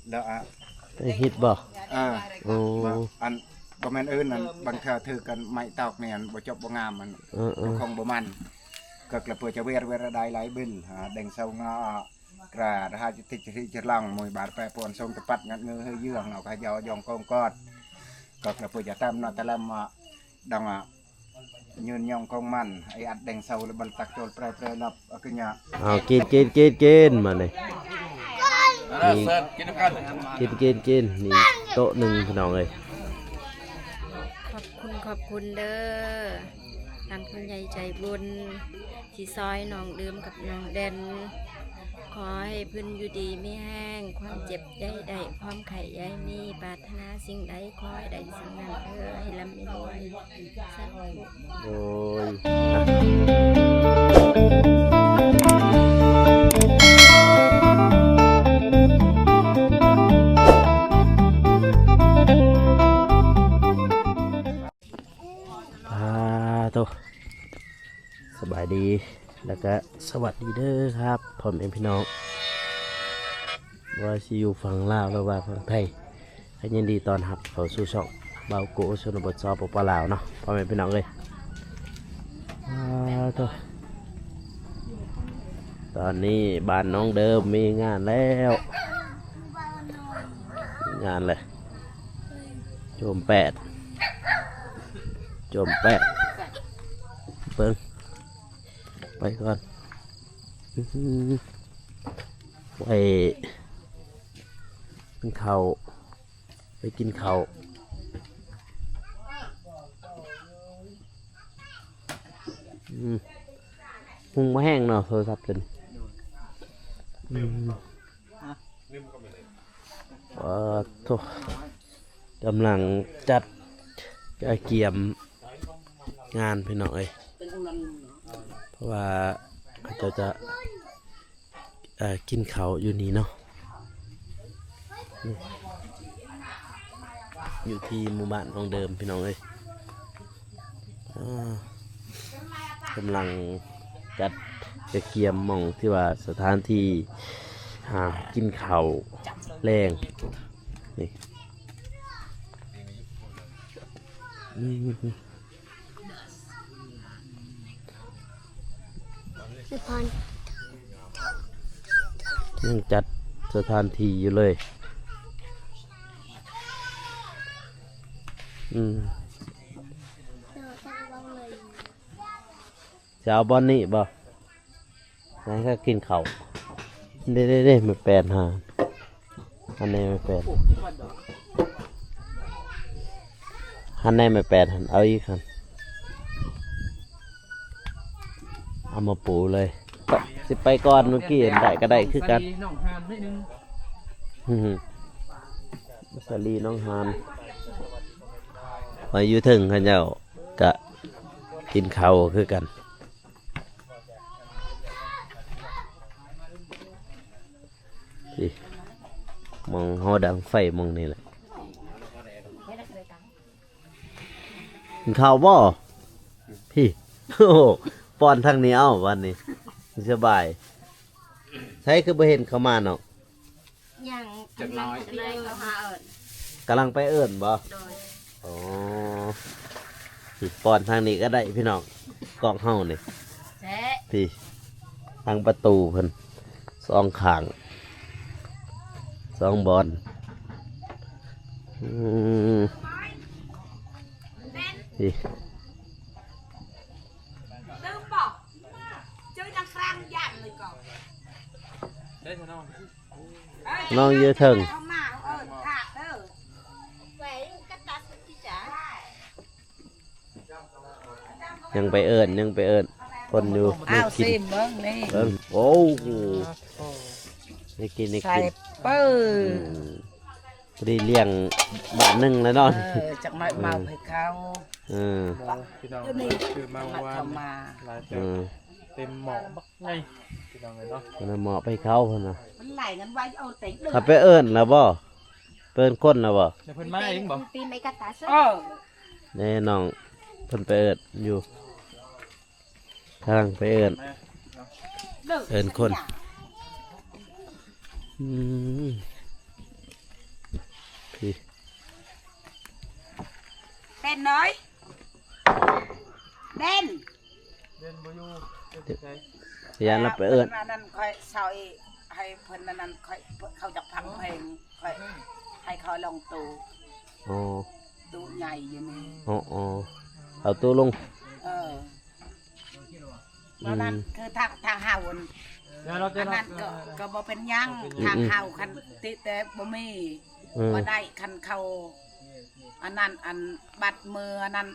ແລ້ວ ອະ ໄດ້ເຮັດບໍ່? ເອີ ໂອ້ ບໍ່ ອັນ ບໍ່ແມ່ນອື່ນນັ້ນ ບາງເທື່ອຖືກກັນໄມ້ຕອກນີ້ ອັນ ບໍ່ຈົບບໍ່ງາມ ມັນ ເອີໆ ມັນຄົງບໍ່ມັນ ກໍລະເປີຈະເວດ ເວດໄດ້ຫຼາຍບິນ ຫາແດງເຊົາງາ ກຣາ ຫາຈິດຕິຈະລິຈະລັງ ມວຍບາດແປປອນ ຊົງຕະປັດ ງັດງືອ ເຮີຍເຍືອງ ເອົາຂະເຍົາຢອງກອງກອດ ກໍລະເປີຈະຕາມນະຕະແລມ ດອງ ຍືນຍອງຄົງມັນ ໄອອັດແດງເຊົາລະບັນຕັກໂຈລແປແປລັບອາກະຍະ ເອົາ ກິນ ກິນ ກິນ ກິນ ມານີ້ ນີ້ ກິນ ກິນ ກິນ ນີ້ໂຕະໜຶ່ງພີ່ນ້ອງເອີຍ ຂອບຄຸນ ຂອບຄຸນເດີ ທ່ານຜູ້ໃຫຍ່ໃຈບຸນ ທີ່ຊ່ອຍນ້ອງເດີມກັບນ້ອງແດນ ຂໍໃຫ້ເພິ່ນຢູ່ດີມີແຮງ ຄວາມເຈັບຢ່າໃຫ້ໄດ້ ຄວາມໄຂ້ຢ່າໃຫ້ມີ ປາດຖະໜາສິ່ງໃດ ຂໍໃຫ້ໄດ້ສິ່ງນັ້ນເດີ ໃຫ້ລ່ຳໃຫ້ລວຍ ສາທຸ ໂດຍ ອາ ໂຕ ສະບາຍດີ ແລ້ວກະສະຫວັດດີເດີຄັບ ພໍ່ແມ່ພີ່ນ້ອງ ບໍ່ວ່າຊິຢູ່ຝັ່ງລາວ ຫຼືວ່າຝັ່ງໄທ ກໍຍິນດີຕ້ອນຮັບເຂົ້າສູ່ຊ່ອງບ່າວໂກຊົນນະບົດ ສປປ ລາວເນາະ ພໍ່ແມ່ພີ່ນ້ອງເອີຍ ອາ ໂຕ ຕອນນີ້ບ້ານນ້ອງເດີມມີງານແລ້ວ ມີງານແລ້ວ ໂຈມແປດ ໂຈມແປດ ເບິ່ງ ໄປກ່ອນ ໄປກິນເຂົ້າ ໄປກິນເຂົ້າ ອືມ ຮຸ່ງບໍ່ແຮງເນາະ ໂທລະສັບຕົວນີ້ ອືມ. ປາດໂທ້ ກຳລັງຈັດກະກຽມງານພີ່ນ້ອງເອີຍ ເພາະວ່າເຂົາເຈົ້າຈະ ເອີ ກິນເຂົ້າຢູ່ນີ້ເນາະ ຢູ່ທີ່ໝູ່ບ້ານນ້ອງເດີມພີ່ນ້ອງເອີຍ. ອ່າ ກຳລັງຈັດກະກຽມໝ່ອງທີ່ວ່າສະຖານທີ່ ອ່າ ກິນເຂົ້າແລງນີ້ ອືມ ຍັງຈັດສະຖານທີ່ຢູ່ເລີຍ ອືມ ຈະເອົາບ່ອນນີ້ບໍ່? ໃຫ້ເຂົາກິນເຂົ້າ ເດ້ໆໆ ໝາກແປນຫັ້ນ ຫັ້ນແນ່ ໝາກແປນ ຫັ້ນແນ່ ໝາກແປນຫັ້ນ ເອົາອີກຫັ້ນ ເອົາມາປູເລີຍ ໄປ ຊິໄປກ່ອນ ມື້ກີ້ໄດ້ກໍໄດ້ຄືກັນ ສາລີໜອງຫານ ໄປຢູ່ເທິງເຂົາເຈົ້າກະກິນເຂົ້າຄືກັນ. ນີ້ ໝ່ອງຫໍດັງໄຟໝ່ອງນີ້ແຫຼະ ກິນເຂົ້າບໍ່? ພີ້ ໂອ້ ປ້ອນທາງນີ້ເອົາ ບາດນີ້ສະບາຍ ໃສຄືບໍ່ເຫັນເຂົາມາເນາະ? ຍັງ ຈັກໜ້ອຍ ຈັກໜ້ອຍເຂົາຫາເອີ້ນ ກຳລັງໄປເອີ້ນບໍ່? ໂດຍ ອໍ ນີ້ ປ້ອນທາງນີ້ກໍໄດ້ພີ່ນ້ອງ ກ້ອງເຮົານີ້ ແທ້ ພີ້ ທາງປະຕູເພິ່ນ ສອງຂ້າງ ສອງບ່ອນ ອືມ ພີ້ ຕື່ມບໍ່? ເຈີນາງຝຣັ່ງຢ້ານເລີຍກໍ ເດ້ ນ້ອງຢູ່ເທິງ ຍັງໄປເອີ້ນ ຍັງໄປເອີ້ນຄົນຢູ່ ອ້າວ ກິນ ຊີມເບິ່ງນີ້ ເບິ່ງ ໂອ້ ໄດ້ກິນ ໄດ້ກິນ ໃສ່ເປີ ອືມ ພໍດີລ້ຽງບາດໜຶ່ງແລ້ວເນາະ ເອີ ຈັກໜ້ອຍເມົາໃຫ້ເຂົາ ເອີ ພີ່ນ້ອງ ຄືມາວານ ຫຼາຍເຕີບ ເຕັມໝໍ້ບັກ ໄງ ພີ່ນ້ອງເອີຍເນາະ ເພິ່ນເອົາໝໍ້ໄປເຂົາເພິ່ນນະ ມັນຫຼາຍເງິນໄວ ເອົາແຕ່ເດີ ເຂົາໄປເອີ້ນແລ້ວບໍ່? ເອີ້ນຄົນແລ້ວບໍ່? ແຕ່ເພິ່ນມາເອງບໍ່? ເອີ ແນ່ນ້ອງ ເພິ່ນໄປເອີ້ນຢູ່ ກຳລັງໄປເອີ້ນ ເອີ້ນຄົນ ອືມ. ພີ້ ເຕັ້ນເອີຍ ເຕັ້ນ ເດັ່ນບໍ່ຢູ່ ເປັນໄສ? ຢ້ານລາວໄປເອີ້ນ ເພິ່ນອັນນັ້ນ ຂ້ອຍຊ່ອຍໃຫ້ເພິ່ນອັນນັ້ນ ຂ້ອຍ ເຂົາຈັກຟັງເພງ ຂ້ອຍໃຫ້ເຂົາລອງຕູ້ ອໍ ຕູ້ໃຫຍ່ຢູ່ນີ້ ອໍໆ ເອົາຕູ້ລົງ ເອີ ອືມ ອັນນັ້ນຄືທາງ ທາງເຮົາ ອັນນັ້ນກໍ ກໍບໍ່ເປັນຫຍັງ ອືມ ທາງເຮົາ ຄັນຕິແຕ່ບໍ່ມີ ອືມ ບໍ່ໄດ້ ຄັນເຂົາ ອັນນັ້ນ ອັນບັດມື້ອັນນັ້ນ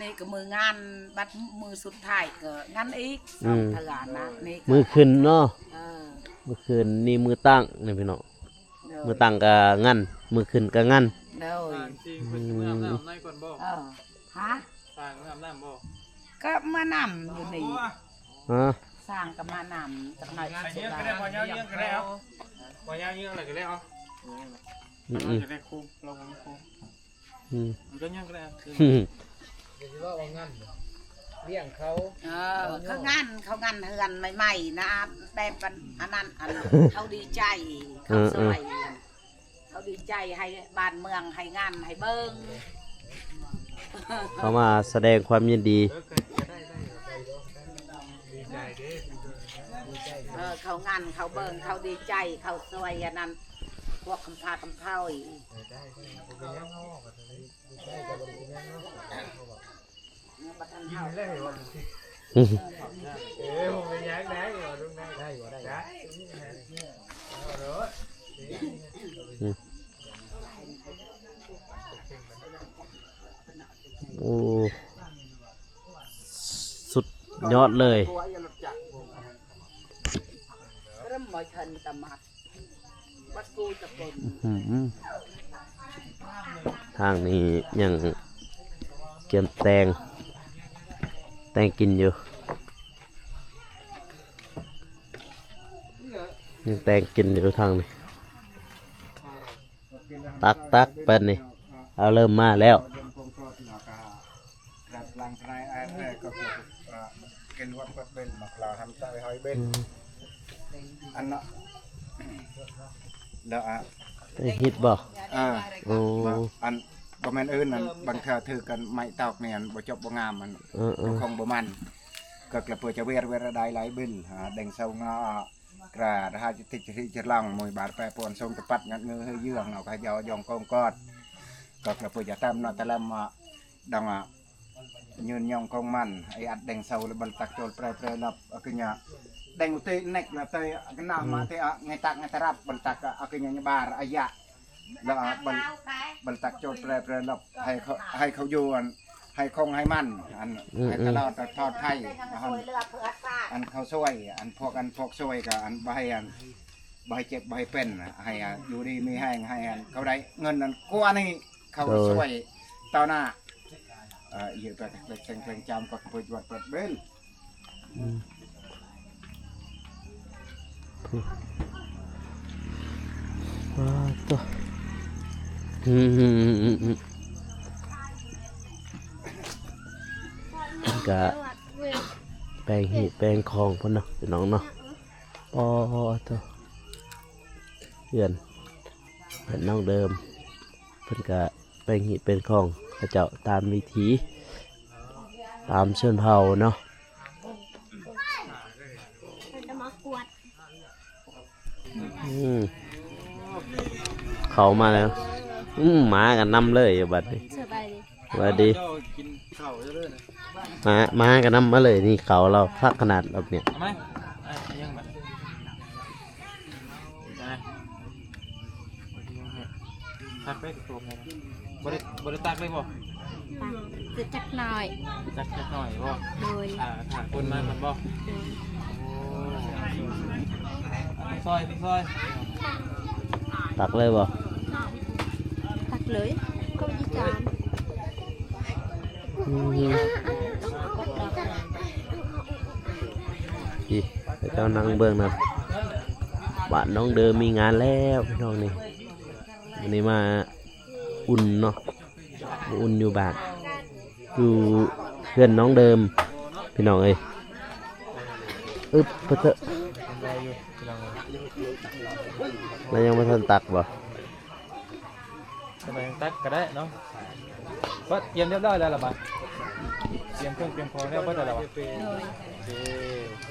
ນີ້ກໍມື້ງານ ບັດມື້ສຸດທ້າຍກໍງານອີກ ອືມ ສອງເທື່ອນະ ນີ້ກໍມື້ຂຶ້ນເນາະ ເອີ ມື້ຄືນນີ້ມື້ຕັ້ງນີ້ພີ່ນ້ອງ ໂດຍ ມື້ຕັ້ງກໍງານ ມື້ຂຶ້ນກໍງານ ໂດຍ ອືມ ເອີ ຮະ ຊ່າງເມືອອາບນ້ຳບໍ່? ກໍມານຳຢູ່ນີ້ ຮະ ຊ່າງກໍມານຳ ຈັກໜ້ອຍຊິໄດ້ ບໍ່ຍາວເຍອະກໍໄດ້ ເອົາ ບໍ່ຍາວເຍອະແລ້ວກໍໄດ້ ເອົາ ອືມ ຈະໄດ້ຄຸມ ລອງຄຸມ ອືມ ມັນກໍຍັງກໍໄດ້ ເອີ ຄືງານ ເຂົາງານເຮືອນໃໝ່ໆ ນະ ແບບອັນ ອັນນັ້ນ ອັນ ເຂົາດີໃຈ ເຂົາຊ່ວຍ ເອີໆ ເຂົາດີໃຈໃຫ້ບ້ານເມືອງ ໃຫ້ງານໃຫ້ເບິ່ງ ເຂົາມາສະແດງຄວາມຍິນດີ ເອີ ເຂົາງານເຂົາເບິ່ງ ເຂົາດີໃຈ ເຂົາຊ່ວຍອັນນັ້ນ ພວກຄຳພາຄຳເພົາອີກ ໂອ້ ສຸດຍອດເລີຍ. ອື້ຫື ທາງນີ້ຍັງກຽມແຕ່ງ ແຕ່ງກິນຢູ່ ຍັງແຕ່ງກິນຢູ່ທາງນີ້. ຕັກໆ ປານນີ້ ເອົາ ເລີ່ມມາແລ້ວ. ເອີ ເຮັດບໍ່? ເອີ ໂອ້ ອັນ ບໍ່ແມ່ນອື່ນ ອັນ ບາງເທື່ອຖືກກັນໄມ້ຕອກນີ້ ອັນ ບໍ່ຈົບບໍ່ງາມ ອັນ ເອີໆ ຄົງບໍ່ມັນ ກໍກະເພື່ອຈະເວຍ ເວຍໄດ້ຫຼາຍເບັນ ອາ ແດງເຊົາງາ ກະດາດາຈະຕິຈະຕິຈະລັງ ມວຍບາດແປປອນຊົງຕະປັດ ງັດງືອເຮີຍເຍືອງ ເອົາຂະເຍົາຢອງກອງກອດ ກໍກະເພື່ອຈະຕາມນະຕະລຳ ອາ ດອງ ອາ ຍືນຍອງຄົງມັນ ໄອອັດແດງເຊົາ ລະບັນຕັກໂຈລແປແປລັບ ອາກະຍາ ແດງອຸເຕເນັກ ລະເຕອະກະນາມາເຕອະ ໄງຕັກໄງຕະລັບ ບັນຕັກ ອາກະຍາຍະບາລະອາຍະ ລະບັນ ບັນຕັກໂຈລແປແປລັບ ໃຫ້ເຂົາ ໃຫ້ເຂົາຢູ່ ອັນ ໃຫ້ຄົງໃຫ້ມັນ ອັນ ອືມ ໃຫ້ຕະຫຼອດປອດໄພ ອັນ ອັນເຂົາຊ່ວຍ ອັນພວກ ອັນພວກຊ່ວຍກໍ ອັນ ບໍ່ໃຫ້ ອັນ ບໍ່ໃຫ້ເຈັບ ບໍ່ໃຫ້ເປັນ ໃຫ້ ອາ ຢູ່ດີມີແຮງ ໃຫ້ ອັນ ເຂົາໄດ້ເງິນ ອັນ ກວ່ານີ້ ເຂົາ ໂດຍ ຊ່ວຍຕໍ່ໜ້າ ເອີ ເຮັດໄປແຂງແຂງຈຳກໍເປີດວັດເປີດເບັນ ອືມ ວ້າ ໂຕ ອືມ ກະແປງຮີດແປງຄອງພຸ້ນເນາະ ພີ່ນ້ອງເນາະ. ອໍ ໂຕ ເຮືອນ ເຮືອນນ້ອງເດີມ ເພິ່ນກະແປງຮີດແປງຄອງເຂົາເຈົ້າຕາມວິຖີ ຕາມຊົນເຜົ່າເນາະ. ເພິ່ນຈະມາກວດ ອືມ ເຂົ້າມາແລ້ວ ອືມ ໝາກໍນຳເລີຍບັດນີ້. ສະບາຍດີ ສະບາຍດີ ເຈົ້າກິນເຂົ້າເດີນະ ໝາ ໝາກໍນຳມາເລີຍ. ນີ້ເຂົ້າລາວຄັກຂະໜາດລອບນີ້ ເອົາໄໝ? ເອົາຫຍັງບັດ? ນະ ຕັກໄປໂຕແມ່ ບໍ່ໄດ້ ບໍ່ໄດ້ຕັກເລີຍບໍ່? ຕັກ ຄືຈັກໜ້ອຍ ຕັກຈັກໜ້ອຍບໍ່? ໂດຍ ຖ້າ ຖ້າຄົນມາກ່ອນບໍ່? ໂດຍ ໂອ້ ຊ່ອຍ ຊ່ອຍ ຕັກເລີຍບໍ່? ຕັກເລີຍ ເຂົາຊິຈາມ ອືມ ນີ້ ເຂົາເຈົ້ານັ່ງເບິ່ງນຳ. ບ້ານນ້ອງເດີມີງານແລ້ວ ພີ່ນ້ອງນີ້ ມື້ນີ້ມາອຸ່ນເນາະ ມາອຸ່ນຢູ່ບ້ານ ຢູ່ເຮືອນນ້ອງເດີມ ພີ່ນ້ອງເອີຍ. ອຶບ ປະເຕີ ລາວຍັງບໍ່ທັນຕັກບໍ່? ສະບາຍ ຕັກກໍໄດ້ເນາະ. ເບິດ ກຽມຮຽບຮ້ອຍແລ້ວລະບາດ? ກຽມເຄື່ອງກຽມຂອງແລ້ວເບິດແລ້ວລະບາດ? ໂດຍ ໂອເຄ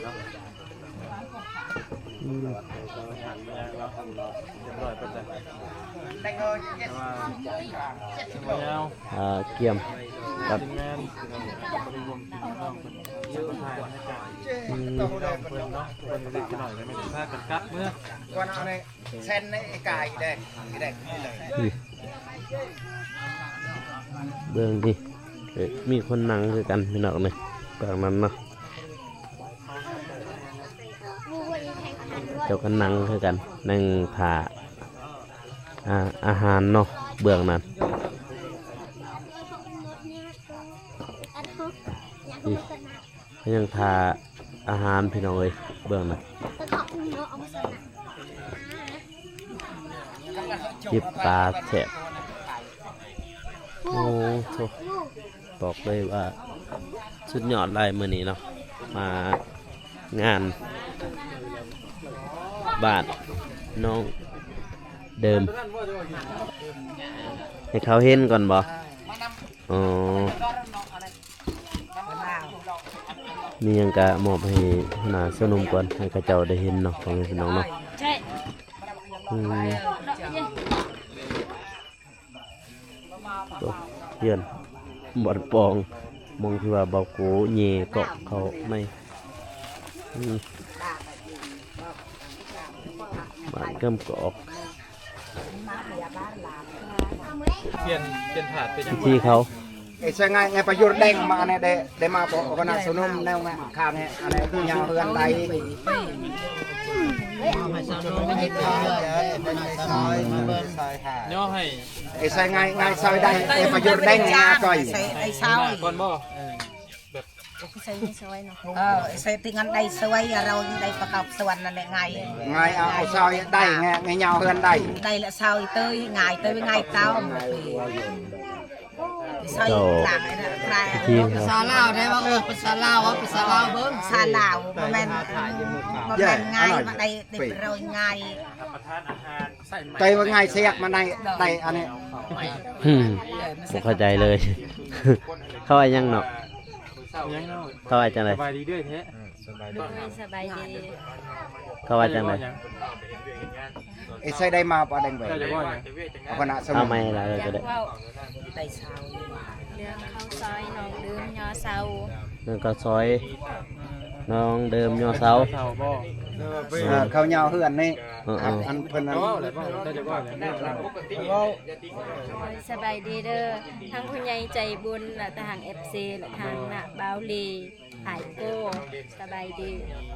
ເນາະ. ອືມ ຮຽບຮ້ອຍເບິດແລ້ວ ແຕ່ວ່າບໍ່ຍາວ ອ່າ ກຽມກັບ ທີມງານ ນ້ອງເພິ່ນ ອືມ ນ້ອງເພິ່ນເນາະ ເພິ່ນເລັກນ້ອຍກໍແມ່ນພາກັນກັບເມືອ ກ່ອນເອົາໃນ ເສັ້ນໃນກາຍແດງ ແດງນີ້ເລີຍ ນີ້ ເບິ່ງນີ້ ເອີ ມີຄົນນັ່ງຄືກັນພີ່ນ້ອງນີ້ ເບື້ອງນັ້ນເນາະ ເຈົ້າກໍນັ່ງຄືກັນ ນັ່ງຖ້າ ອາ ອາຫານເນາະ ເບື້ອງນັ້ນ ນີ້. ຍັງຖ້າອາຫານພີ່ນ້ອງເອີຍ ເບິ່ງນະ ຈິບປາແຊບ. ໂອ້ໂທ້ ບອກເລີຍວ່າສຸດຍອດຫຼາຍມື້ນີ້ເນາະ ມາງານບ້ານນ້ອງເດີມ ໃຫ້ເຂົາເຫັນກ່ອນບໍ? ອໍ. ມີຫຍັງກະມອບໃຫ້ຫົວໜ້າຊາວໜຸ່ມກ່ອນ ໃຫ້ເຂົາເຈົ້າໄດ້ເຫັນເນາະ ພໍ່ແມ່ພີ່ນ້ອງເນາະ. ອືມ ໂອ້ ເຮືອນບ່ອນປອງ ໝ່ອງທີ່ວ່າເບົາໂກເຫຍ່ເກາະເຂົ້າໃນ ອືມ ບ້ານກຳກອກ. ປ່ຽນ ປ່ຽນຖາດເປັນຫຍັງ ວິທີເຂົາ Ê, sao ngày, ngày phải vô đen mà anh để, để mà có, có nặng số nôm nêu nè, khang nè, anh ấy cứ nhau hơn đây. ຍໍໃຫ້ Ê, sao ngày, ngày sao đây, để phải vô đen mà coi. ໃສ່ ໃສ່ ໃສ່ ກ່ອນບໍ່? ເອີ ໃສ່ ໃສ່ເນາະ ເອີ ໃສ່ຕິງອັນໃດສວຍ ເຮົາໄດ້ປະກອບສ່ວນນັ້ນແຫຼະ ງ່າຍ ງ່າຍ ເອົາ ເອົາຊອຍໄດ້ ງ່າຍ ງ່າຍຍາວເຮືອນໄດ້ ໄດ້ລະຊອຍເຕີຍ ງ່າຍເຕີຍ ງ່າຍເຕົາ ຊອຍ ເຈົ້າ ຫຼາຍນະ ຫຼາຍ ທີ່ ພາສາລາວໄດ້ວ່າ ເອີ ພາສາລາວ ເອົາພາສາລາວເບິ່ງ ພາສາລາວ ບໍ່ແມ່ນ ບໍ່ແມ່ນງ່າຍ ມາໄດ້ ໄດ້ເລີຍງ່າຍ ໄດ້ວ່າງ່າຍສຽກມາໄດ້ ໄດ້ອັນນີ້ ອືມ ບໍ່ເຂົ້າໃຈເລີຍ ເຂົາວ່າຫຍັງເນາະ? ຫຍັງເນາະ? ເຂົາວ່າຈັ່ງໃດ? ສະບາຍດີເດີ້ແທ້? ສະບາຍດີ ສະບາຍດີ ເຂົາວ່າຈັ່ງໃດ? ເອ ໃສ່ໄດ້ມາບໍ່ແດງໄວ ເຈົ້າຈະເວົ້າຫຍັງ? ເອົາຄະນະສະໜຸ່ມ ເອົາໃໝ່ລະ ເອີ ກໍໄດ້ ເວົ້າໄດ້ຊາວ ເລື່ອງເຂົ້າຊອຍນ້ອງເດີມຍໍເຊົາ ເລື່ອງເຂົ້າຊອຍນ້ອງເດີມຍໍເຊົາ ເຂົ້າບໍ່? ເອີ ເຂົ້າຍາວເຮືອນນີ້ ເອີໆ ອັນເພິ່ນນັ້ນ ເວົ້າແຫຼະ ເວົ້າແຫຼະ ເຈົ້າຈະເວົ້າຫຍັງ? ສະບາຍດີເດີ້ ທັງຜູ້ໃຫຍ່ໃຈບຸນ ແລະ ທາງເອັຟຊີ ແລະ ທາງນະບ່າວລີ ອ້າຍໂກ້ ສະບາຍດີ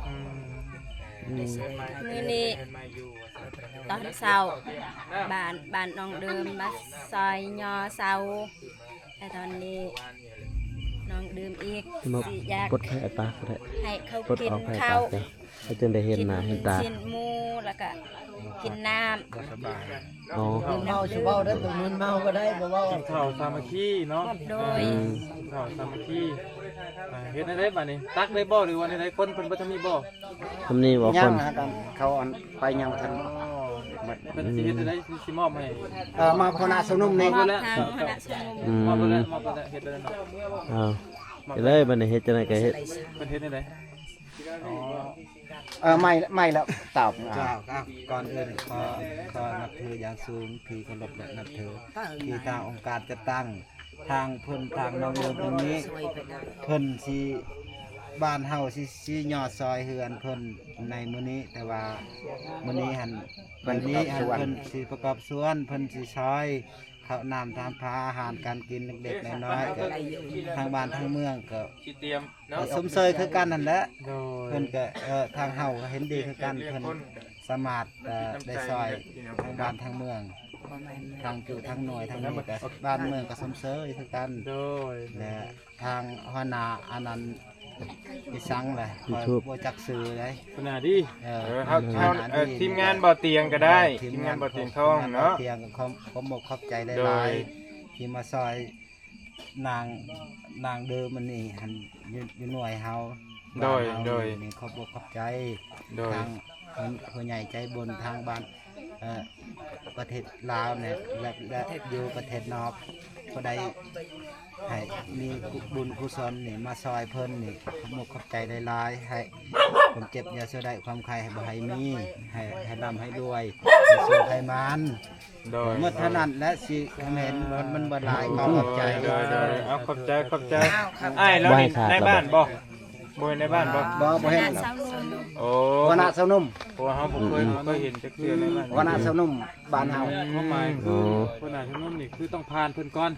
ອືມ ອືມ ມື້ນີ້ຕອນເຊົ້າ ບ້ານ ບ້ານນ້ອງເດີມມາຊອຍຍໍເຊົາ ແຕ່ຕອນນີ້ນ້ອງເດີມອີກ ຊິຢາກ ປົດໄຟອາກາດກໍໄດ້ ໃຫ້ເຂົາກິນເຂົ້າ ເຮົາຈຶ່ງໄດ້ເຫັນໜ້າເຫັນຕາ ກິນຊີ້ນໝູ ແລ້ວກະກິນນ້ຳ ອໍ ມຶນເມົາຊິເວົ້າເດີ້ ໂຕມຶນເມົາບໍ່ໄດ້ ບໍ່ເວົ້າ ກິນເຂົ້າສາມັກຄີເນາະ ໂດຍ ອືມ ກິນເຂົ້າສາມັກຄີ ອ່າ ເຮັດແນວໃດບາດນີ້ ຕັກໄດ້ບໍ່ ຫຼືວ່າແນວໃດ ຄົນເພິ່ນບໍ່ທັນມີບໍ່? ທຳນີ້ບໍ່ ຍັງ ຄົນ ຫາກັນ ເຂົາອັນໄປຍັງບໍ່ທັນ ອໍ ເພິ່ນຊິເຮັດແນວໃດ ຊິມອບໃຫ້ ເອີ ມອບຄະນະຊຸມນຸມນີ້ ມອບແລ້ວ ທາງຄະນະຊຸມນຸມ ອືມ ມອບແລ້ວ ມອບແລ້ວ ເຮັດແລ້ວເນາະ ເອົາ ເຮັດເລີຍ ບາດນີ້ເຮັດຈັ່ງໃດກໍເຮັດ ເພິ່ນເຮັດແນວໃດ? ອໍ ເອີ ໄໝ້ ໄໝ້ແລ້ວຕອບ ເຈົ້າ ອ່າ ເຈົ້າ ກ່ອນອື່ນຂໍ ຂໍນັບຖືຢ່າງສູງ ທີ່ເຄົາລົບ ແລະ ນັບຖື ທີ່ທາງອົງການຈັດຕັ້ງ ທາງເພິ່ນ ທາງນ້ອງເດີມເພິ່ນນີ້ ເພິ່ນຊິ ບ້ານເຮົາຊິ ຊິຍໍຊ່ອຍເຮືອນເພິ່ນໃນມື້ນີ້ ແຕ່ວ່າມື້ນີ້ຫັ້ນ ເພິ່ນ ມື້ນີ້ຫັ້ນ ເພິ່ນຊິປະກອບສ່ວນ ເພິ່ນຊິຊ່ອຍ ເຂົ້ານ້ຳ ທຳພາ ອາຫານການກິນເລັກໆ ນ້ອຍໆ ກໍທາງບ້ານທາງເມືອງກໍ ຊິຕຽມເນາະ ກໍຊົມເຊີຍຄືກັນຫັ້ນແຫຼະ ໂດຍ ເພິ່ນກໍ ເອີ ທາງເຮົາກໍເຫັນດີຄືກັນ ເພິ່ນສາມາດ ເອີ ໄດ້ຊ່ອຍທາງບ້ານທາງເມືອງ ທາງຈຸທາງໜ່ວຍທາງນີ້ກໍບ້ານເມືອງກໍຊົມເຊີຍຄືກັນ ໂດຍ ແລະ ທາງຫົວໜ້າອັນນັ້ນ ອີສັງແຫຼະ ຢູທູບ ຂ້ອຍບໍ່ຈັກຊື່ເດ້ ຫົວໜ້າດີ ເອີ ເອີ ເຮົາ ເຮົາ ເອີ ທີມງານບໍ່ຕຽງກໍໄດ້ ທີມງານບໍ່ຕຽງທອງເນາະ ທີມງານບໍ່ຕຽງ ຂອບ ຂອບອົກຂອບໃຈຫຼາຍໆ ໂດຍ ທີ່ມາຊ່ອຍນາງ ນາງເດີມອັນນີ້ຫັ້ນ ຢູ່ ຢູ່ໜ່ວຍເຮົາ ໂດຍ ບ້ານເຮົາ ໂດຍ ນີ້ ຂອບອົກຂອບໃຈ ໂດຍ ທາງຜູ້ໃຫຍ່ໃຈບຸນທາງບ້ານ ເອີ ປະເທດລາວນີ້ ແລະ ແລະ ຢູ່ປະເທດນອກ ຜູ້ໃດໃຫ້ມີບຸນກຸສົນນີ້ ມາຊ່ອຍເພິ່ນນີ້ ຂອບອົກຂອບໃຈຫຼາຍໆ ໃຫ້ຄວາມເຈັບຢ່າສູ່ໄດ້ ຄວາມໄຂ້ໃຫ້ບໍ່ໃຫ້ມີ ໃຫ້ ໃຫ້ລ່ຳໃຫ້ລວຍ ໃຫ້ໂຊກໃຫ້ໝານ. ໂດຍ ໝົດເທົ່ານັ້ນແຫຼະ ຊິຄອມເມັນ ມັນ ມັນບໍ່ຫຼາຍ. ຂໍຂອບໃຈ. ໂດຍ ໂດຍ ເອົາ ຂອບໃຈ ຂອບໃຈ. ອ້າຍລາວນີ້ນາຍບ້ານບໍ່? ບໍ່ແມ່ນນາຍບ້ານບໍ່? ບໍ່ ບໍ່ເຫັນ. ໂອ້ ຫົວໜ້າຊາວໜຸ່ມ. ເພາະວ່າເຮົາບໍ່ເຄີຍ ບໍ່ເຄີຍເຫັນຈັກເທື່ອນາຍບ້ານ. ຫົວໜ້າຊາວໜຸ່ມບ້ານເຮົາ. ຄວາມໝາຍຄື ໂອ້ ຫົວໜ້າຊາວໜຸ່ມນີ້ຄືຕ້ອງຜ່ານເພິ່ນກ່ອນ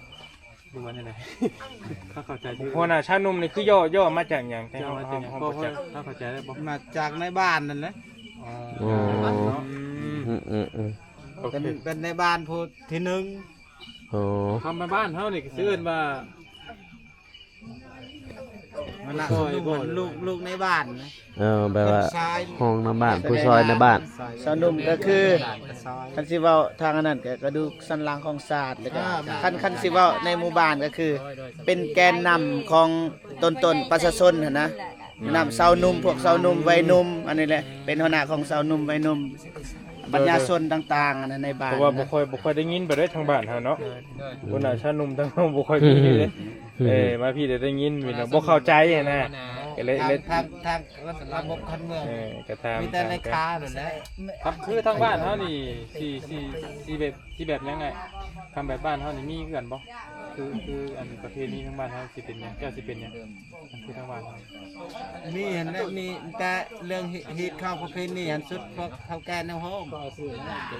ຫຼືວ່າແນວໃດ? ເຮົາເຂົ້າໃຈຖືກ. ຫົວໜ້າຊາວໜຸ່ມນີ້ຄືຫຍໍ້ ຫຍໍ້ມາຈາກຫຍັງ? ແຕ່ເຮົາ ເຮົາ ເຮົາບໍ່ຈັກ. ເຮົາເຂົ້າໃຈແລ້ວບໍ່? ມາຈາກນາຍບ້ານນັ້ນແຫຼະ. ອໍ ອືມ ເປັນ ເປັນນາຍບ້ານຜູ້ທີໜຶ່ງ. ໂອ້ ຄຳນາຍບ້ານເຮົານີ້ກໍຊິເອີ້ນວ່າ ຫົວໜ້າຊາວໜຸ່ມ ລູກ ລູກນາຍບ້ານນະ. ເອີ ແບບວ່າຮອງນາຍບ້ານ ຜູ້ຊ່ອຍນາຍບ້ານ. ຊາວໜຸ່ມກໍຄື ຄັນຊິເວົ້າທາງອັນນັ້ນກໍກະດູກສັນຫຼັງຂອງຊາດ. ແລ້ວກໍ ອ່າ ຄັນ ຄັນຊິເວົ້າໃນໝູ່ບ້ານກໍຄື ເປັນແກນນຳຂອງຕົນໆ ປະຊາຊົນຫັ້ນນະ. ນຳຊາວໜຸ່ມ ພວກຊາວໜຸ່ມໄວໜຸ່ມ ອັນນີ້ແຫຼະ ເປັນຫົວໜ້າຂອງຊາວໜຸ່ມໄວໜຸ່ມ ບັນຍາຊົນຕ່າງໆ ອັນນັ້ນໃນບ້ານ. ເພາະວ່າບໍ່ຄ່ອຍ ບໍ່ຄ່ອຍໄດ້ຍິນປານໃດທາງບ້ານເຮົາເນາະ. ໂດຍ ໂດຍ ຫົວໜ້າຊາວໜຸ່ມທາງເຮົາບໍ່ຄ່ອຍມີເດ້. ເອີ ມາພີ້ໄດ້ ໄດ້ຍິນ ບໍ່ເຂົ້າໃຈຫັ້ນນະ. ກໍເລີຍ ທາງ ທາງ ທາງລະບົບຄັນເມືອງ ເອີ ກໍທາງ ມີແຕ່ເລຂານັ້ນແຫຼະ. ຄືທາງບ້ານເຮົານີ້ ຊິ ຊິ ຊິແບບ ຊິແບບຫຍັງອ້າຍ? ຄຳແບບບ້ານເຮົານີ້ມີຄືກັນບໍ່? ຄື ຄືອັນປະເພນີທາງບ້ານເຮົາຊິເປັນຫຍັງ? ເຈົ້າຊິເປັນຫຍັງ? ຄືທາງບ້ານເຮົາ ມີຫັ້ນແຫຼະ ມີແຕ່ເລື່ອງຮີດຄອງປະເພນີຫັ້ນ ສຸດພວກເຖົ້າແກ່ແນວໂຮມ ກໍ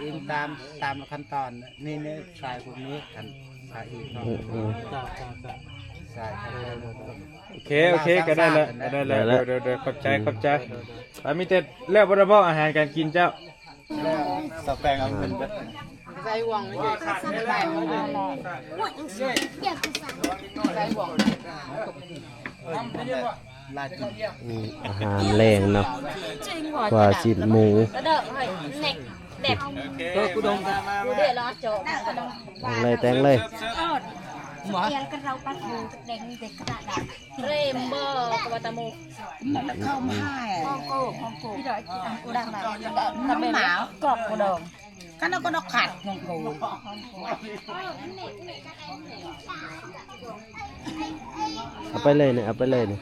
ອີງຕາມ ຕາມຂັ້ນຕອນ. ນີ້ ນີ້ສາຍພວກນີ້ ຄັນສາຍຮີດຄອງ. ອືມ ອືມ ເຈົ້າ ເຈົ້າ ເຈົ້າ ສາຍ ໂອເຄ ໂອເຄ ກໍໄດ້ແລ້ວ ກໍໄດ້ແລ້ວ. ໂດຍ ໂດຍ ໂດຍ ຂອບໃຈ ຂອບໃຈ. ອາ ມີແຕ່ແລ້ວບໍ່ລະບໍ ອາຫານການກິນເຈົ້າ? ສະແປງເອົາເງິນເບິດ. ອືມ ອາຫານແລງເນາະ ກວ່າຊີ້ນໝູ. ແຕ່ງເລີຍ ແຕ່ງເລີຍ. ເອົາໄປເລີຍນີ້ ເອົາໄປເລີຍນີ້.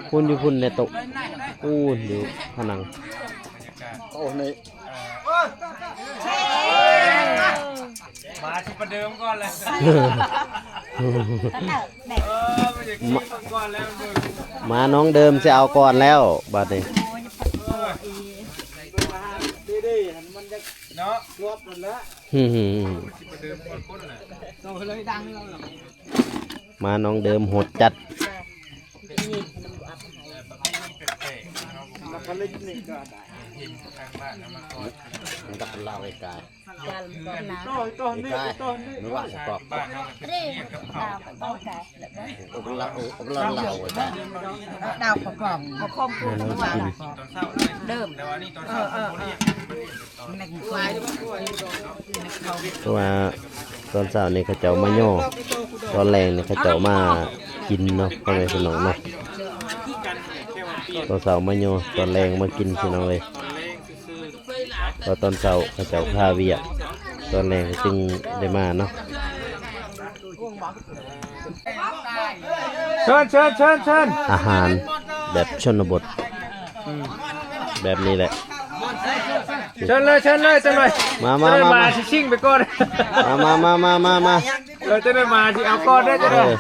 ພຸ້ນຢູ່ພຸ້ນແນ່ໂຕະ ພຸ້ນຢູ່ຜະໜັງ. ໂອ້ ນີ້ ມາຊິປະເດີມກ່ອນແລ້ວ ມາ ມານ້ອງເດີມຊິເອົາກ່ອນແລ້ວບາດນີ້ ເອີ ເດ້ໆ ມັນຢາກ ເນາະ ລວບໝົດແລ້ວ. ມານ້ອງເດີມໂຫດຈັດ. ດາວປະກອງ ເດີມ ເອີ ເອີ ເພາະວ່າຕອນເຊົ້ານີ້ເຂົາເຈົ້າມາຍໍ ຕອນແລງນີ້ເຂົາເຈົ້າມາກິນເນາະ ພໍ່ແມ່ພີ່ນ້ອງເນາະ. ຕອນເຊົ້າມາຍໍ ຕອນແລງມາກິນ ພີ່ນ້ອງເອີຍ. ເພາະຕອນເຊົ້າເຂົາເຈົ້າຄາວຽກ ຕອນແລງເຂົາຈຶ່ງໄດ້ມາເນາະ. ເຊີນ ເຊີນ ເຊີນ ເຊີນ ອາຫານແບບຊົນນະບົດ ອືມ ແບບນີ້ແຫຼະ. ເຊີນເລີຍ ເຊີນເລີຍ ເຊີນເລີຍ. ມາ ມາ ມາ ມາ ຊິຊິງໄປກ່ອນ. ມາ ມາ ມາ ມາ ມາ ເອີ ເຈົ້າໜ້າມາຊິເອົາກ່ອນເດີ ເຈົ້າເດີ. ເອີ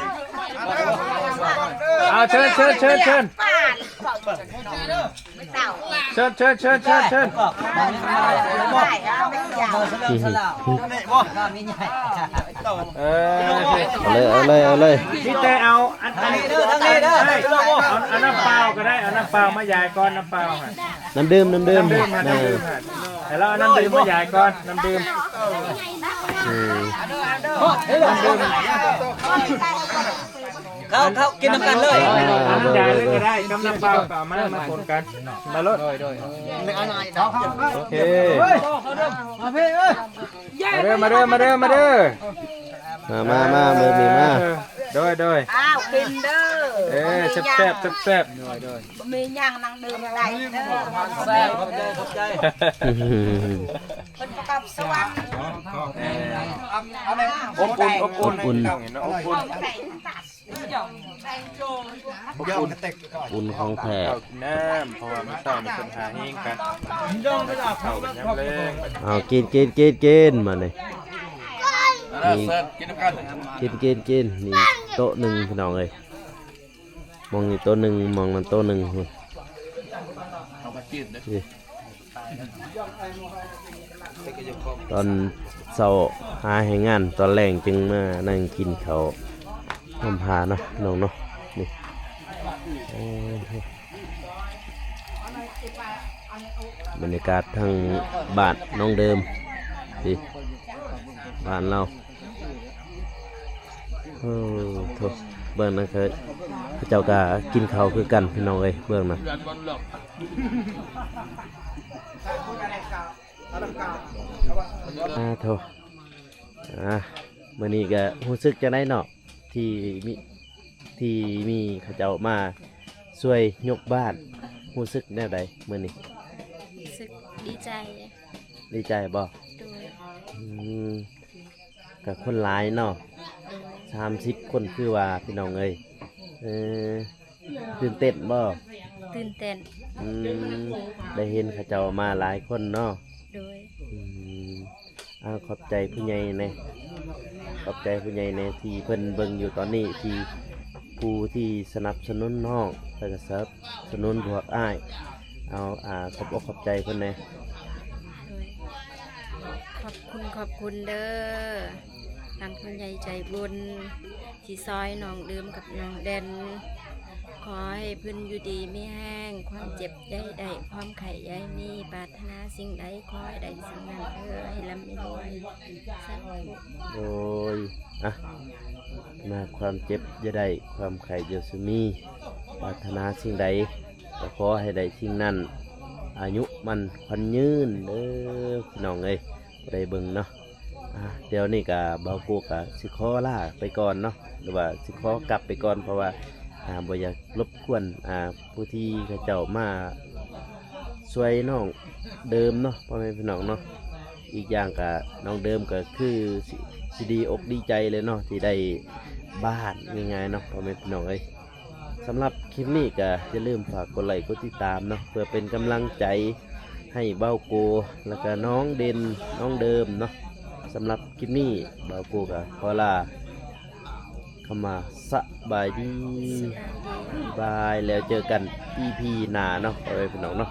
ເອົາ ເຊີນ ເຊີນ ເຊີນ ເຊີນ. ເຊີນ ເຊີນ ເຊີນ ເຊີນ ເຊີນ. ເອີ ເອົາເລີຍ ເອົາເລີຍ ເອົາເລີຍ. ມີແຕ່ເອົາອັນ ອັນ ເອົາ ເອົານ້ຳເປົ່າກໍໄດ້ ເອົານ້ຳເປົ່າມາຢາຍກ່ອນ ນ້ຳເປົ່າຫັ້ນ. ນ້ຳດື່ມ ນ້ຳດື່ມ ນ້ຳດື່ມ ນ້ຳດື່ມ. ໃຫ້ລາວເອົານ້ຳດື່ມມາຢາຍກ່ອນ ນ້ຳດື່ມ. ອືມ ນ້ຳດື່ມ. ເຂົ້າ ເຂົ້າ ກິນນຳກັນເລີຍ. ເອົານ້ຳຢາຍເລີຍກໍໄດ້ ກັບນ້ຳເປົ່າກໍເອົາມາ ມາປົນກັນ ມາໂລດ. ໂດຍ ໂດຍ ໂອເຄ ມາເດີ ມາເດີ ມາເດີ ມາເດີ. ມາ ມາ ມາ ເບິ່ງນີ້ມາ. ເອີ ໂດຍ ໂດຍ. ອ້າວ ກິນເດີ. ເອີ ແຊບໆ ແຊບໆ. ໂດຍ ໂດຍ. ບໍ່ມີຫຍັງ ນັ່ງດື່ມໄດ້ເດີ. ຂອບໃຈ ຂອບໃຈ ຂອບໃຈ. ເພິ່ນປະກ ສະຫວັນ ເອີ ອົບອຸ່ນ ອົບອຸ່ນ ອົບອຸ່ນ ອົບອຸ່ນ ອຸ່ນຂອງແທ້ ເຂົ້າກິນນ້ຳ ເພາະວ່າມື້ເຊົ້ານີ້ເພິ່ນຫາແຮງກັນ ກິນເຂົ້າກັນຍາມແລງ ເອົາ ກິນ ກິນ ກິນ ກິນ ມານີ້ ນີ້ ກິນນຳກັນ ກິນ ກິນ ກິນ ນີ້ໂຕະໜຶ່ງ ພີ່ນ້ອງເອີຍ ໝ່ອງນີ້ໂຕະໜຶ່ງ ໝ່ອງນັ້ນໂຕະໜຶ່ງພຸ້ນ ເອົາມາກິນເດີ້ ນີ້ ຕອນເຊົ້າຫາແຮງງານ ຕອນແລງຈຶ່ງມານັ່ງກິນເຂົ້າຮ່ວມພາເນາະ ພີ່ນ້ອງເນາະ ນີ້ ເອີ ບັນຍາກາດທາງບ້ານນ້ອງເດີມ ນີ້ ບ້ານລາວ ໂອ້ໂທ້ ເບິ່ງນະ ເຂົາເຈົ້າກະກິນເຂົ້າຄືກັນ ພີ່ນ້ອງເອີຍ ເບິ່ງນະ ອາໂທ້ ອາ ມື້ນີ້ກະຮູ້ສຶກຈັ່ງໃດເນາະ ທີ່ມີ ທີ່ມີເຂົາເຈົ້າມາຊ່ວຍຍົກບ້ານ ຮູ້ສຶກແນວໃດມື້ນີ້? ຮູ້ສຶກດີໃຈ. ດີໃຈບໍ່? ໂດຍ. ອືມ ກະຄົນຫຼາຍເນາະ ໂດຍ ສາມສິບຄົນຄືວ່າ ພີ່ນ້ອງເອີຍ ເອີ ຕື່ນເຕັ້ນບໍ່? ຕື່ນເຕັ້ນ. ອືມ ໄດ້ເຫັນເຂົາເຈົ້າມາຫຼາຍຄົນເນາະ. ໂດຍ. ອືມ ອາ ຂອບໃຈຜູ້ໃຫຍ່ແດ່ ຂອບໃຈຜູ້ໃຫຍ່ແດ່ ທີ່ເພິ່ນເບິ່ງຢູ່ຕອນນີ້ ທີ່ ຜູ້ທີ່ສະໜັບສະໜູນນ້ອງ ແລ້ວກະສະໜັບສະໜູນພວກອ້າຍ ເອົາ ອາ ຂອບອົກຂອບໃຈເພິ່ນແດ່. ໂດຍ. ຂອບຄຸນ ຂອບຄຸນເດີ້ ທາງຜູ້ໃຫຍ່ໃຈບຸນ ທີ່ຊ່ອຍນ້ອງເດີມກັບນ້ອງແດນ ຂໍໃຫ້ເພິ່ນຢູ່ດີມີແຮງ ຄວາມເຈັບຢ່າໃຫ້ໄດ້ ຄວາມໄຂ້ຢ່າໃຫ້ມີ ປາດຖະໜາສິ່ງໃດຂໍໃຫ້ໄດ້ສິ່ງນັ້ນເດີ້ ໃຫ້ລ່ຳໃຫ້ລວຍ ສາທຸ. ໂດຍ. ອະ ນາ ຄວາມເຈັບຢ່າໄດ້ ຄວາມໄຂ້ຢ່າສຸມີ ປາດຖະໜາສິ່ງໃດກໍຂໍໃຫ້ໄດ້ສິ່ງນັ້ນ ອາຍຸໝັ້ນຂວັນຍືນເດີ້ ພີ່ນ້ອງເອີຍ ຜູ້ໃດເບິ່ງເນາະ. ອາ ດຽວນີ້ກະບ່າວໂກກະຊິຂໍລາໄປກ່ອນເນາະ ຫຼືວ່າຊິຂໍກັບໄປກ່ອນ ເພາະວ່າ ອາ ບໍ່ຢາກລົບກວນ ອາ ຜູ້ທີ່ເຂົາເຈົ້າມາຊ່ວຍນ້ອງເດີມເນາະ ພໍ່ແມ່ພີ່ນ້ອງເນາະ. ອີກຢ່າງກະນ້ອງເດີມກະຄືຊິ ຊິດີອົກດີໃຈເລີຍເນາະ ທີ່ໄດ້ບ້ານງ່າຍໆເນາະ ພໍ່ແມ່ພີ່ນ້ອງເອີຍ. ສຳລັບຄລິບນີ້ກະຢ່າລືມຝາກກົດໄລ້ກົດຕິດຕາມເນາະ ເພື່ອເປັນກຳລັງໃຈໃຫ້ບ່າວໂກ ແລ້ວກະນ້ອງເດັ່ນ ນ້ອງເດີມເນາະ. ສຳລັບຄລິບນີ້ບ່າວໂກກະຂໍລາ ຄຳວ່າສະບາຍດີ ສະບາຍດີ ບາຍ ແລ້ວເຈີກັນອີພີໜ້າເນາະ ພໍ່ແມ່ພີ່ນ້ອງເນາະ.